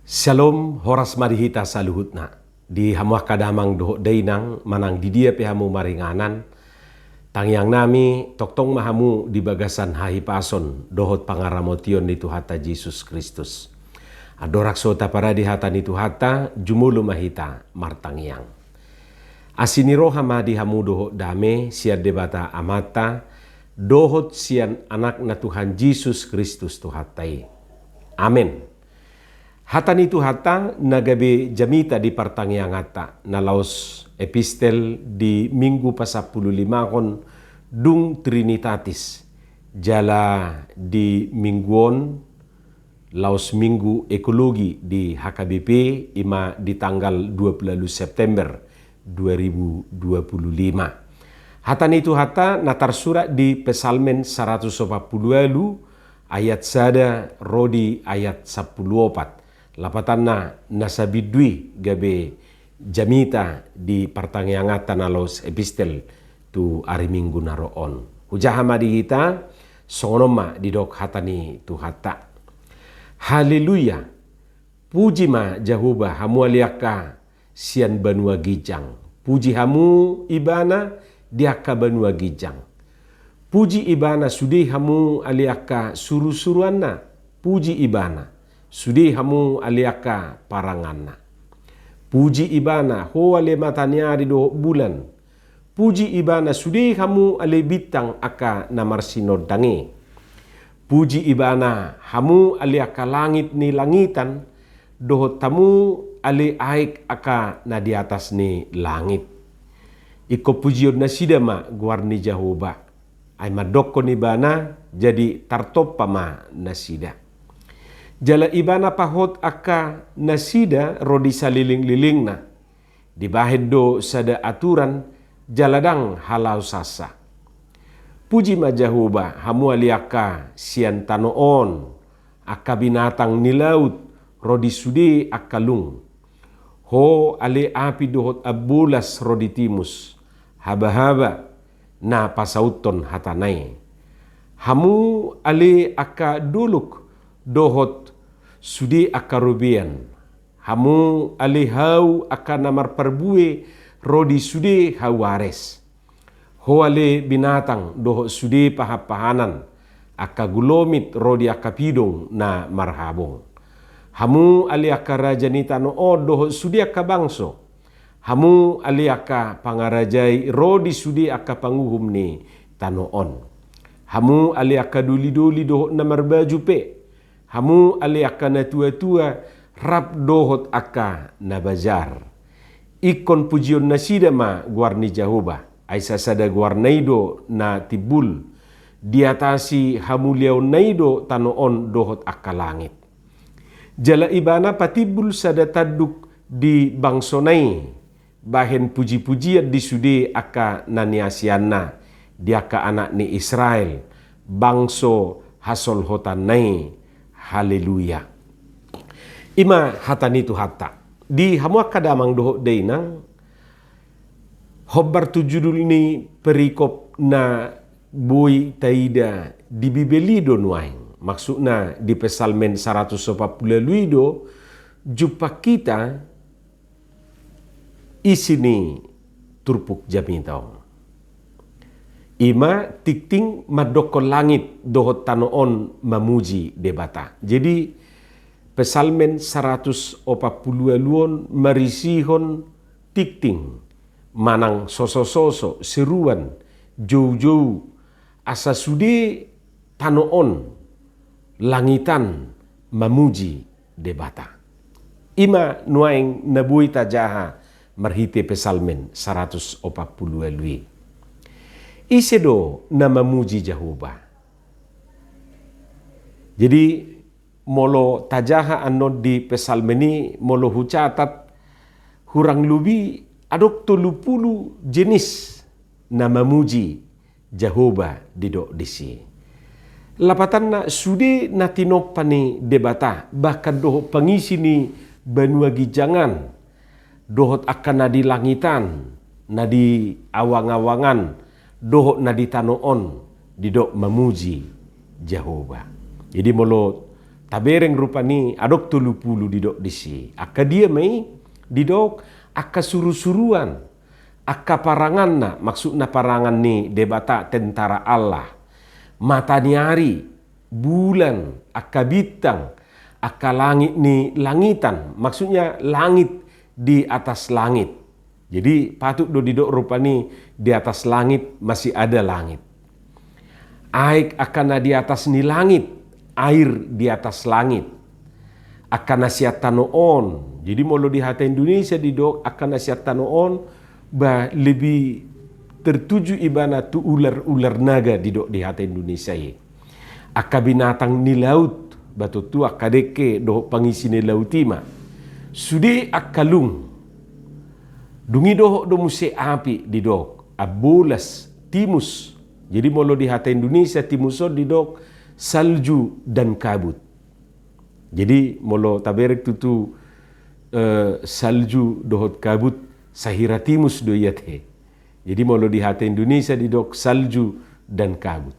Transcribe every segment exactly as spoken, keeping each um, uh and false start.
Syalom, horas ma di hita saluhutna. Di hamu angka damang dohot dainang, manang di dia pe hamu maringanan, tangiang nami, tongtong ma hamu di bagasan hahipason dohot pangaramotion ni Tuhanta Jesus Kristus. Andorang so taparade hata ni Tuhanta, jumolo ma hita martangiang. Asi ni roha ma di hamu dohot dame sian Debata Amanta dohot sian Anakna Tuhan Jesus Kristus Tuhanta i. Amen. Hata ni Tuhanta na gabe jamita di partangianganta, na laos epistel di Minggu pasampulu limahon dung Trinitatis, jala di minggu on laos Minggu Ekologi di H K B P, i ma di tanggal dua puluh September dua ribu dua puluh lima. Hata ni Tuhanta na tarsurat di Psalmen saratus opat pulu ualu ayat sada ro di ayat sampulu opat. Lapatanna na sabindu i gabe jamita di partangianganta na laos epistel tu ari Minggu na ro on. Hujaha ma di hita, songon on ma didok hata ni Tuhanta. Haleluya. Puji ma Jahowa, hamu ale angka sian banua ginjang. Puji hamu Ibana di angka banua ginjang. Puji Ibana sude hamu ale angka surusuruanna. Puji Ibana sude hamu ale angka paranganna. Puji Ibana ho ale mata ni ari dohot bulan. Puji Ibana sude hamu ale bintang angka na marsinondang i. Puji Ibana hamu ale angka langit ni langitan, dohot hamu ale aek angka na di atas ni langit. Ingkon pujion nasida ma goar ni Jahowa. Ai mandokkon Ibana, jadi tartompa ma nasida. Jala Ibana pahot angka nasida ro di salelenglelengna. Dibahen do sada aturan jala ndang halaosansa. Puji ma Jahowa, hamu ale angka sian tano on, angka binatang ni laut ro di sude angka lung. Ho ale api dohot ambolas ro di timus, habahaba na pasauthon hatana i. Hamu ale angka dolok dohot sude angka robean. Hamu ale hau angka na marparbue ro di sude hau Ares. Ho ale binatang dohot sude pahanpahanan, angka gulomit ro di angka pidong na marhabong. Hamu ale angka raja ni tano on dohot sude angka bangso. Hamu ale angka pangarajai ro di sude angka panguhum ni tano on. Hamu ale angka dolidoli dohot na marbaju pe. Hamu ale angka natuatua rap dohot angka na bajar. Ingkon pujion nasida ma goar ni Jahowa, ai sasada goarna i do na timbul, diatasi hamuliaonna i do tano on dohot angka langit. Jala Ibana patimbul sada tanduk di bangsona i, bahen pujipujian di sude angka na niasianna, di angka anak ni Israel, bangso hasolhotanna i. Haleluya. I ma hata ni Tuhanta. Di hamu angka damang dohot dainang, hombar tu judul ni perikop na boi taida di Bibel i do nuaeng. Maksudna di Psalmen saratus opat pulu ualu i do jumpang hita isi ni turpuk jamita on. I ma tingting mandokkon langit dohot tano on mamuji Debata. Jadi Psalmen saratus opat pulu ualu on marisihon tingting manang sosososo, seruan, joujou, asa sude tano on, langitan mamuji Debata. I ma nuaeng na boi tajaha marhite Psalmen saratus opat pulu ualu i. Ise do na mamuji Jahowa? Jadi molo tajaha annon di Psalmen i, molo hucatat, hurang lobi adong tolu pulu jenis na mamuji Jahowa didok disi. Lapatanna sude na tinompa ni Debata, bahkan dohot pangisi ni banua ginjang an, dohot angka na di langitan, na di awangawangan, dohot na di tano on, didok mamuji Jahowa. Jadi molo Tabereng rupani adong tolu pulu didok disi. Angka dia ma i? Didok angka surusuruan, angka paranganna, maksudna parangan ni Debata, tentara Allah, mata ni ari, bulan, angka bintang, angka langit ni langitan, maksudnya langit di atas langit. Jadi patut do didok rupani di atas langit masih ada langit. Aek angka na di atas ni langit, air di atas langit. Angka na sian tano on. Jadi molo di hata Indonesia didok angka na sian tano on, ba lebih tertuju ibana tu ular-ular naga didok di hata Indonesia i. Angka binatang ni laut, ba tontu angka dengke dohot pangisi ni laut i ma. Sude angka lung. Dung i dohot do muse api didok, ambolas, timus. Jadi molo di hata Indonesia timus on didok salju dan kabut. Jadi molo tabereng tutu, eh, salju dohot kabut, sahira timus do i ate. Jadi molo di hata Indonesia didok salju dan kabut.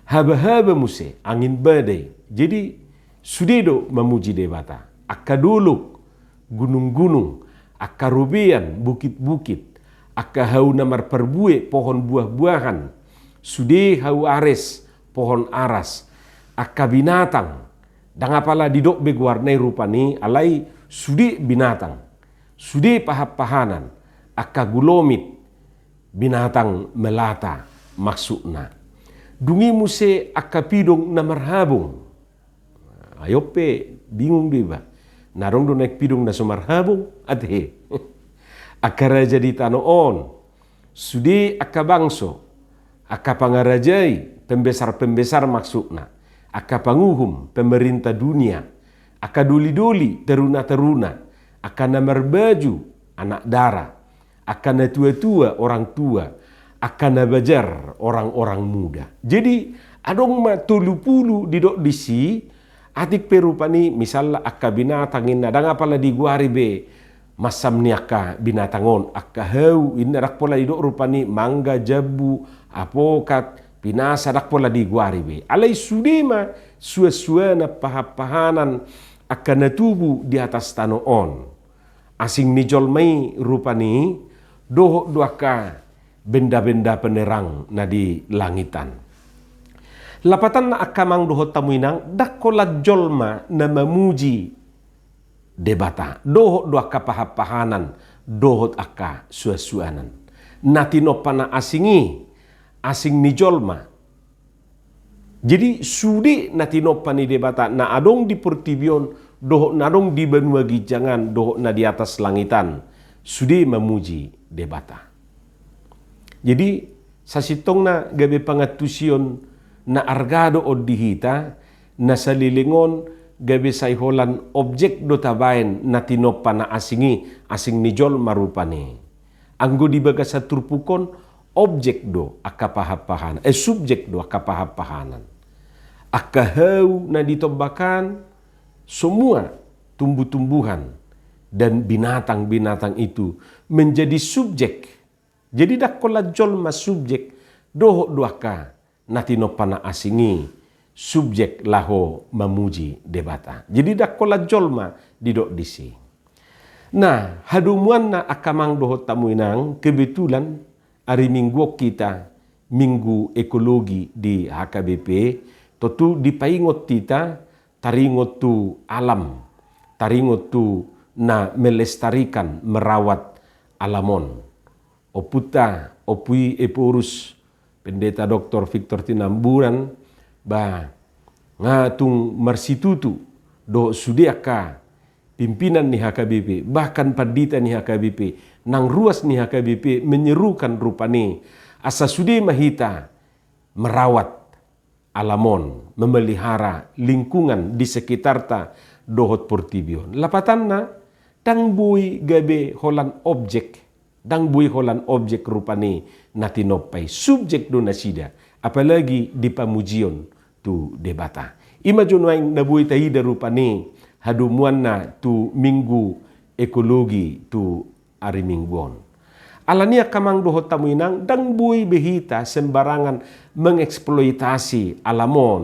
Habahaba muse, angin badai. Jadi sude do mamuji Debata. Angka dolok, gunung-gunung, angka robean, bukit-bukit, angka hau na marparbue, pohon buah-buahan, sude hau ares, pohon aras, angka binatang. Ndang apala didok be goarna i rupani, alai sude binatang, sude pahanpahanan, angka gulomit, binatang melata maksudna. Dung i muse angka pidong na marhabong. Ai on pe bingung do iba. Na adong do naeng pidong na so marhabong, ate. Angka raja di tano on, sude angka bangso, angka pangarajai, pembesar-pembesar maksudna, angka panguhum, pemerintah dunia, angka doli-doli, taruna-taruna, angka na marbaju, anak dara, angka na tua-tua, orang tua, angka na bajar, orang-orang muda. Jadi adong ma tolu pulu didok disi. Atik pe rupani misalna angka binatang inna ndang apala digoari be mansam ni angka binatang on, angka hau inna ndang pola didok rupani mangga, jambu, apokat, pinasa, ndang pola digoari be. Alai sude ma suansuanan, pahanpahanan angka na tubu di atas tano on. Asing ni jolma i rupani dohot do angka benda-benda penerang na di langitan. Lapatanna angka amang dohot hamu inang, ndang holan jolma na mamuji Debata, dohot do angka pahanpahanan dohot angka suansuanan. Na tinompa na asing i, asing ni jolma. Jadi sude na tinompa ni Debata na adong di portibi on, dohot na adong di banua ginjang an, dohot na di atas langitan, sude mamuji Debata. Jadi sasintongna gabe pangantusion na arga do on di hita, na saleleng on gabe sai holan objek do tabaen na tinompa na asing i, asing ni jolma rupani. Anggo di bagasan turpuk on, objek do angka pahanpahanan, eh, subjek do angka pahanpahanan. Angka hau na di tombak an, semua tumbuh-tumbuhan dan binatang-binatang itu menjadi subjek. Jadi ndang holan jolma subjek, dohot do angka na tinompa na asing i subjek laho mamuji Debata. Jadi ndang holan jolma didok disi. Nah, hadomuanna angka amang dohot hamu inang, kebetulan ari Minggu on hita, Minggu Ekologi di H K B P, tontu dipaingot hita, taringot tu alam, taringot tu na melestarikan, merawat alam on. Ompunta, Ompu i Ephorus, Pendeta Doktor Victor Situmorang, ba nga tung marsitutu dohot sude angka pimpinan ni H K B P, bahkan pandita ni H K B P, nang ruas ni H K B P menyerukan rupani, asa sude ma hita merawat alam on, memelihara lingkungan di sekitarta dohot portibi on. Lapatanna, ndang boi gabe holan objek, ndang boi holan objek rupani na tinompa i, subjek do nasida, apalagi di pamujion tu Debata. I ma jo nuaeng na boi taida rupani hadomuanna tu Minggu Ekologi tu ari Minggu on. Alani i angka amang dohot hamu inang, ndang boi be hita sembarangan mengeksploitasi alam on.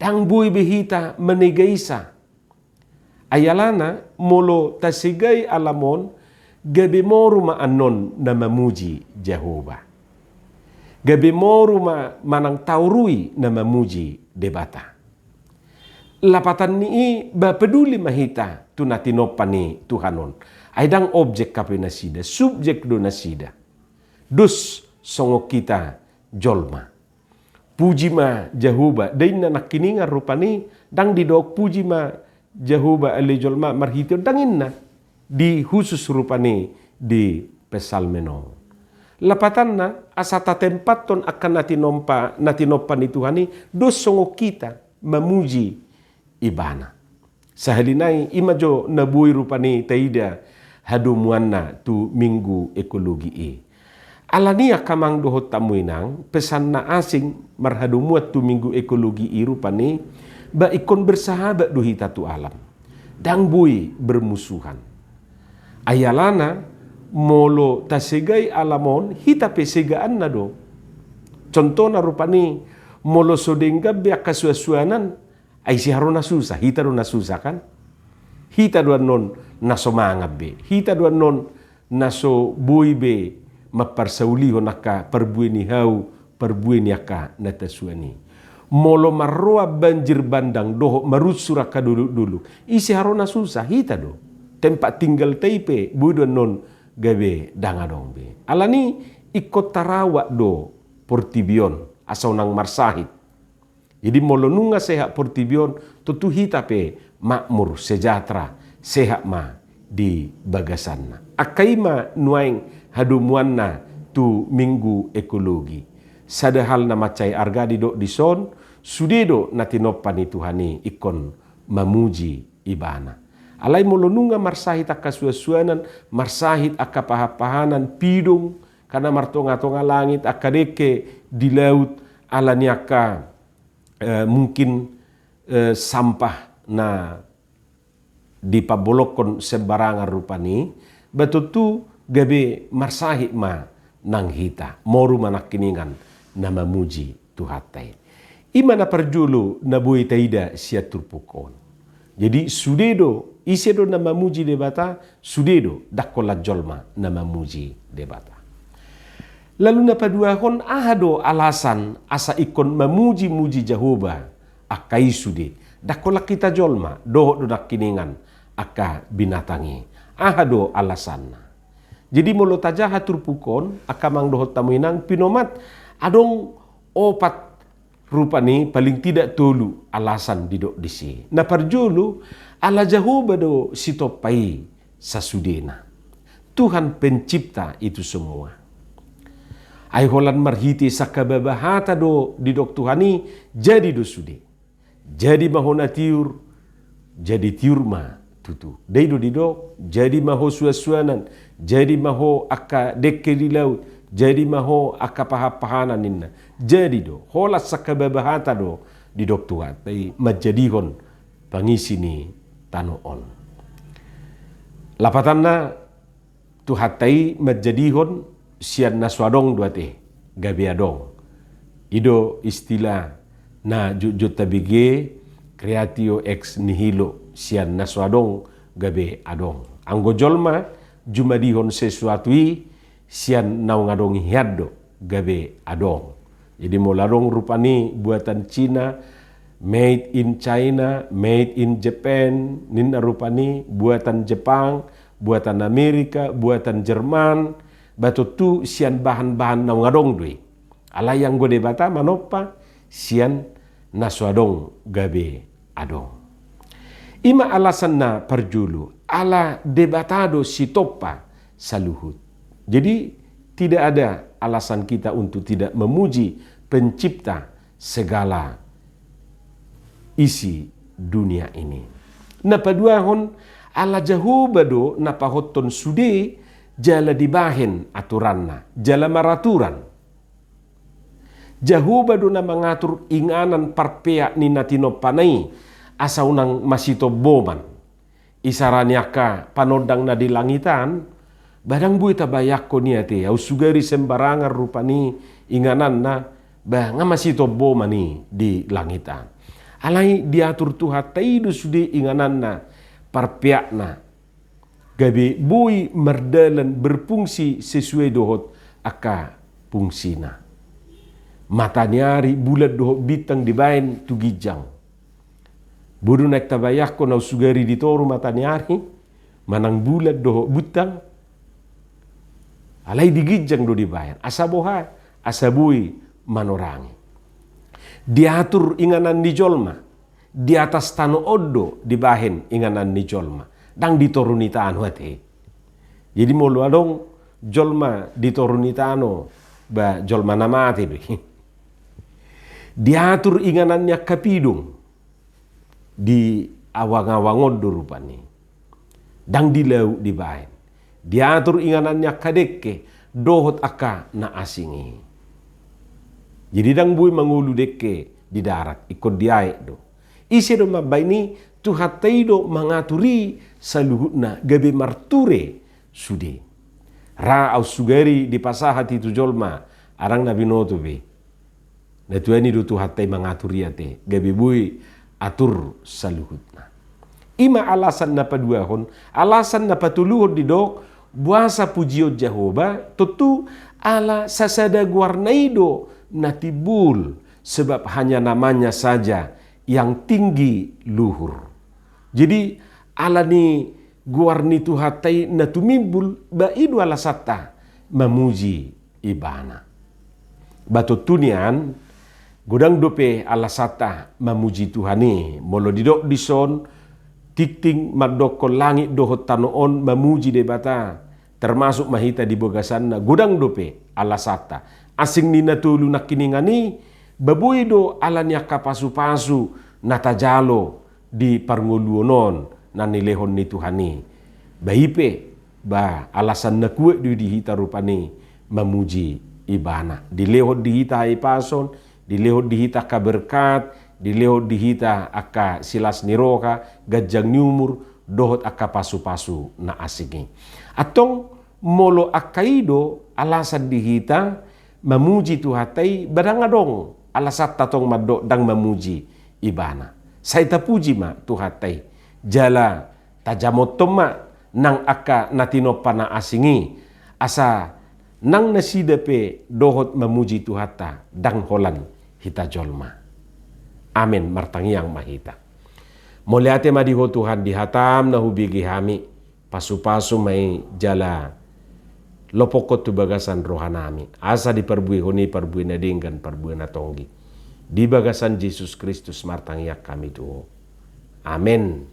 Ndang boi be hita manegaisa. Ai alana molo tasegai alam on, gabe moru ma annon na mamuji Jahowa. Gabe moru ma manang taorui na mamuji Debata. Lapatan ni i ba peduli ma hita tu na tinompa ni Tuhan on. Ai ndang objek hape nasida, subjek do nasida. Dos songon hita jolma. Puji ma Jahowa, dainna nangkiningan rupani, ndang didok puji ma Jahowa ale jolma marhite on, ndang inna. Di khusus rupani di Psalmen on. Lapatanna asa tatempathon angka na tinompa, na tinompa ni Tuhan i, dos songon hita mamuji Ibana. Sahali nai, i ma jo na boi rupani taida hadomuanna tu Minggu Ekologi i. Alani i angka amang dohot hamu inang, pesan na asing marhadomuan tu Minggu Ekologi i rupani, ba ingkon bersahabat do hita tu alam. Ndang boi bermusuhan. Ai alana, molo tasegai alam on, hita pe segaanna do. Contohna rupani, molo so denggan be angka suansuanan, ai ise haru na susa, hita do na susa kan? Hita do annon na so mangan be, hita do annon na so boi be mamparsaulihon angka parbue ni hau, parbue ni angka na tasuan i. Molo marroan banjir bandang dohot marunsur angka dolokdolok, ise haru na susa, hita do. Tempat tinggalta i pe boi do annon gabe ndang adong be. Alani ingkon tarawat do portibi on asa unang marsahit. Jadi molo nunga sehat portibi on, tontu hita pe makmur, sejahtera, sehat ma di bagasanna. Angka i ma nuaeng hadomuanna tu Minggu Ekologi. Sada hal na mansai arga didok dison, sude do na tinompa ni Tuhan i ingkon mamuji Ibana. Alai molo nunga marsahit angka suansuanan, marsahit angka pahanpahanan, pidong, karena martongatonga langit, angka dengke di laut, alani angka eh, mungkin, eh, sampah na dipabolokhon sembarangan rupani, ba tontu gabe marsahit ma nang hita, moru ma nangkiningan na mamuji Tuhanta i. I ma na parjolo na boi taida sian turpuk on. Jadi sude do, ise do na mamuji Debata, sude do, ndang holan jolma na mamuji Debata. Lalu na paduahon, aha do alasan asa ingkon mamujimuji Jahowa angka i sude? Ndang holan hita jolma, dohot do nangkiningan angka binatang i. Aha do alasanna? Jadi molo tajaha turpuk on, angka amang dohot hamu inang, pinomat adong opat rupani, paling tidak tolu alasan didok disi. Na parjolo, ala Jahowa do sitompa i sasudena. Tuhan pencipta itu semua. Ai holan marhite sangkababa hata do didok Tuhan i, jadi do sude. Jadi ma ho na tiur, jadi tiur ma tutu. Dai do didok, jadi ma ho suansuanan, jadi ma ho angka dengke di laut, jadi ma ho angka pahanpahanan ninna. Jadi do, holan sangkababa hata do didok Tuhanta i manjadihon pangisi ni tano on. Lapatanna, Tuhanta i manjadihon sian na so adong do ate gabe adong. I do istilah na jotjot tabege creatio ex nihilo, sian na so adong gabe adong. Anggo jolma jumadihon sesuatu i sian naung adong i hian do gabe adong. Jadi molo adong rupani buatan Cina, made in China, made in Japan, ninna rupani buatan Jepang, buatan Amerika, buatan Jerman, ba tontu sian bahan-bahan naung adong do i. Alai anggo Debata manompa sian na so adong gabe adong. I ma alasan na parjolo, ala Debata do sitompa saluhut. Jadi tidak ada alasan kita untuk tidak memuji pencipta segala isi dunia ini. Na paduahon, ala Jahowa do na pahothon sude jala dibahen aturanna, jala maraturan. Jahowa do na mangatur inganan parpeak ni na tinompana i asa unang masitomboman. Isarani angka panondang na di langitan, ba ndang boi tabayangkon i ate, aut sugari sembarangan rupani ingananna, ba nga masitomboman i di langitan. Alai diatur Tuhanta i do sude ingananna, parpeakna, gabe boi mardalan, berfungsi sesuai dohot angka fungsina. Mataniari, bulan dohot bintang dibaen tu ginjang. Boi do naeng tabayangkon naung sugari ditoru mataniari manang bulan dohot bintang, alai di ginjang do dibaen. Asa boha? Asa boi manorangi. Diatur inganan ni jolma. Di atas tano on do dibaen inganan ni jolma. Ndang di toru ni tano ate. Jadi molo adong jolma di toru ni tano, ba jolma na mate do i. Diatur inganan ni angka pidong. Di awang-awang on do rupani. Ndang di laut dibaen. Diatur inganan ni angka dengke dohot angka na asing i. Jadi ndang boi mangolu dengke di darat, ingkon di aek do. Ise do mambaen i? Tuhanta i do mangatur i saluhutna, gabe marture sude. Ra ahu sugari dipasahat i tu jolma, ndang na binoto be. Na tuani do Tuhanta i mangatur i ate, gabe boi atur saluhutna. I ma alasan na paduahon, alasan na patoluhon didok, boasa pujion Jahowa, tontu ala sasada goarna i do na timbul, sebab hanya namanya saja yang tinggi luhur. Jadi, ala ni goar ni Tuhanta i na tumimbul, ba i do alasanta mamuji Ibana. Ba tontu nian, godang dope alasanta mamuji Tuhan i, molo didok dison, tingting mandokkon langit dohot tano on mamuji Debata, termasuk ma hita di bagasanna, godang dope alasanta. Asing ni na tolu nangkiningan i, ba boi do ala ni angka pasupasu na tajalo di parngoluon on na nilehon ni Tuhan i. Ba i pe, ba alasan na kuat do i di hita rupani mamuji Ibana. Dilehon di hita hahipason, dilehon di hita angka berkat, dilehon di hita angka silas ni roha, ganjang ni umur, dohot angka pasupasu na asing i. Antong molo angka i do alasan di hita mamuji Tuhanta i, ba ndang adong alasanta tong mandok ndang mamuji Ibana. Sai tapuji ma Tuhanta i. Jala tajamothon ma nang angka na tinompa na asing i, asa nang nasida pe dohot mamuji Tuhanta, ndang holan hita jolma. Amen. Martangiang ma hita. Mauliate ma di Ho Tuhan di hataM na hubege hami, pasupasu ma i jala lopokkon tu bagasan rohanami, asa diparbuehon i parbue na denggan, parbue na tonggi. Di bagasan Jesus Kristus martangiang hami tu Ho. Amen.